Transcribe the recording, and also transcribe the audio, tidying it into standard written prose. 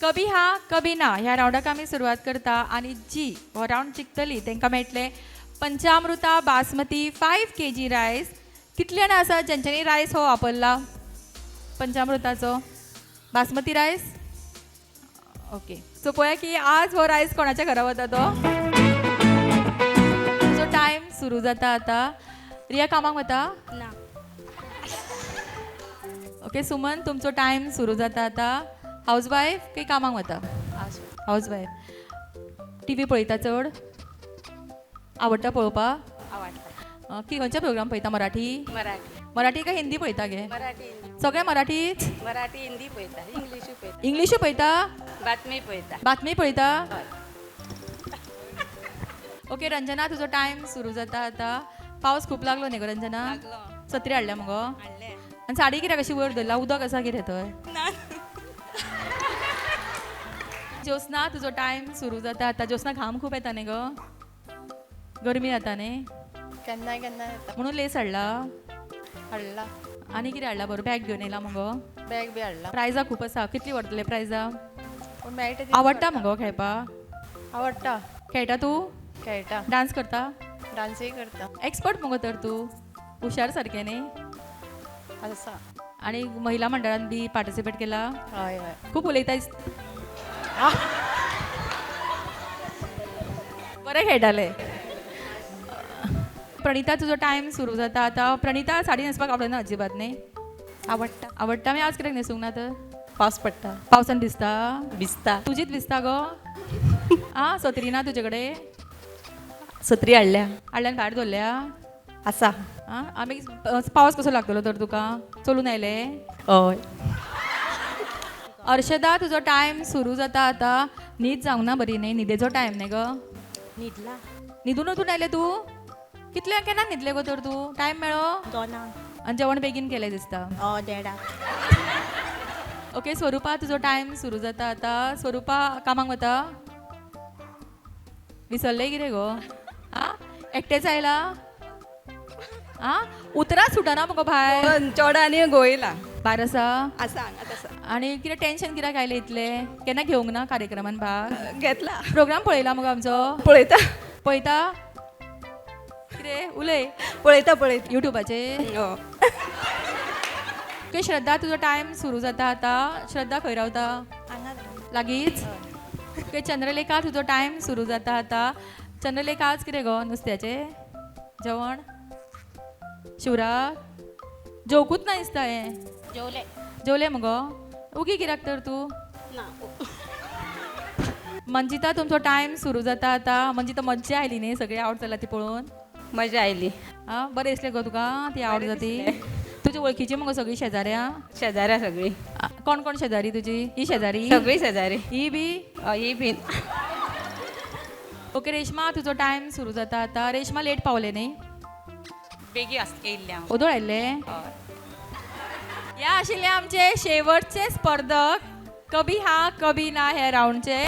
कभी हा कभी ना ह्या रावंडाक आमी सुरवात करता आनी जी हो रावंड जिखतली तांकां मेळटले पंचामृता बासमती 5 kg rice. कितले जाणां आसा ज्यांच्यांनी रायस हो वापरला पंचामृताचो बासमती रायस? ओके, सो पळया की आज हो रायस कोणाच्या घरा वता तो. तुजो टायम सुरू जाता आता. रिया कामाक वता? ना. ओके सुमन, तुमचो टायम सुरू जाता आता. हाऊस वायफ की कामाक वता? House wife. टीव्ही पळयता चड? आवडटा पळोवपाक? आवडटा. की खंयचे प्रोग्राम पळयता? मराठी? मराठी. मराठी काय हिंदी पळयता गे? मराठी, हिंदी. सगळे मराठीच? मराठी, हिंदी पळयता, इंग्लिशूय पळयता. इंग्लिशूय पळयता? बातमी पळयता. बातमी पळयता? हय. ओके रंजना, तुजो टायम सुरू जाता आता. पावस खूप लागलो न्ही गो रंजना? लागलो. सत्री हाडल्या मगो? हाडले. आनी साडी कित्याक अशी वयर धरला? उदक आसा कितें थंय? ना. ज्योत्स्ना, तुजो टायम सुरू जाता आता. ज्योत्स्ना, घाम खूप येता न्ही गो? गरमी जाता न्ही? केन्ना केन्ना येता. म्हणून लेस हाडला? हाडला. आनी कितें हाडला? बरोबर बॅग घेवन येयला मगो? बॅग बी हाडला. प्रायजां खूब आसा. कितली व्हरतले प्रायजां? पूण मेळटा तितली. आवडटा मगो खेळपाक? आवडटा. खेळटा तूं? खेळटा. डान्स करता? डान्सूय करता. एक्सपर्ट मगो तर तूं, हुशार सारकें न्ही? आसा. आनी महिला मंडळान बी पार्टिसिपेट केला? हय हय. खूब उलयता. बरें खेळटाले. प्रणिता, तुजो टायम सुरू जाता आतां. प्रणिता, साडी न्हेसपाक आवडना अजिबात न्ही? आवडटा. आवडटा? मागीर आज कित्याक न्हेसूंक ना तर? पावस पडटा. पावसान भिजता? भिजता. तुजीच भिजता गो. आं, सत्री ना तुजे कडेन? सत्री हाडल्या. हाडल्यान भायर दवरल्या? आसा. आं, आमी पावस कसो लागतलो तर तुका? चलून आयले? हय. अर्शदा, तुजो टायम सुरू जाता आतां. न्हीद जावंक ना बरी न्ही? न्हिदेचो टायम न्ही गो? न्हिदला. न्हिदून उठून आयले तूं? कितल्या केन्ना न्हिदले गो तर तूं? टायम मेळ्ळो? 2. आनी जेवण बेगीन केलें दिसता. हय, 1:30. ओके स्वरुपा, तुजो टायम सुरू जाता आतां. स्वरुपा कामाक वता? विसरलें कितें गो? आं, एकटेंच आयला? आं, उतरां सुटना मगो भायर. चेडो आनी गोयला. भायर आसा? आसा, हांगाच आसा. आनी कितें टेंशन कित्याक आयलें इतलें? केन्ना घेवंक ना कार्यक्रमान भाग? घेतला. प्रोग्राम पळयला मगो आमचो? पळयता. पळयता कितें? उलय. पळयता पळयता. युट्यूबाचेर? हय. ओके श्रद्धा, तुजो टायम सुरू जाता आतां. श्रद्धा खंय रावता? लागींच? ओके चंद्रलेखा, तुजो टायम सुरू जाता आतां. चंद्रलेखा, आज कितें गो नुस्त्याचें जेवण? शिवराक जेवकूच ना दिसता हें. जेवले. जेवलें मगो? उगी कित्याक तर तूं? ना. मंजिता, तुमचो टायम सुरू जाता आतां. मंजिता, मज्जा आयली न्ही सगळी आवड जाला ती पळोवन? मजा आयली. आं, बरें दिसलें गो तुका ती आवड जाती? तुजी वळखीची मगो सगळी शेजाऱ्यां? शेजाऱ्या सगळी. कोण कोण शेजारी तुजी? ही शेजारी? सगळी शेजारी. ही बी? हय, ही बीन. ओके रेश्मा, तुजो टायम सुरू जाता आतां. रेश्मा, लेट पावलें न्ही? बेगी येयल्लें हांव. ओदोळ आयिल्लें? हय. ह्या आशिल्ले आमचे शेवटचे स्पर्धक कभी हा कभी ना ह्या रावंडचे.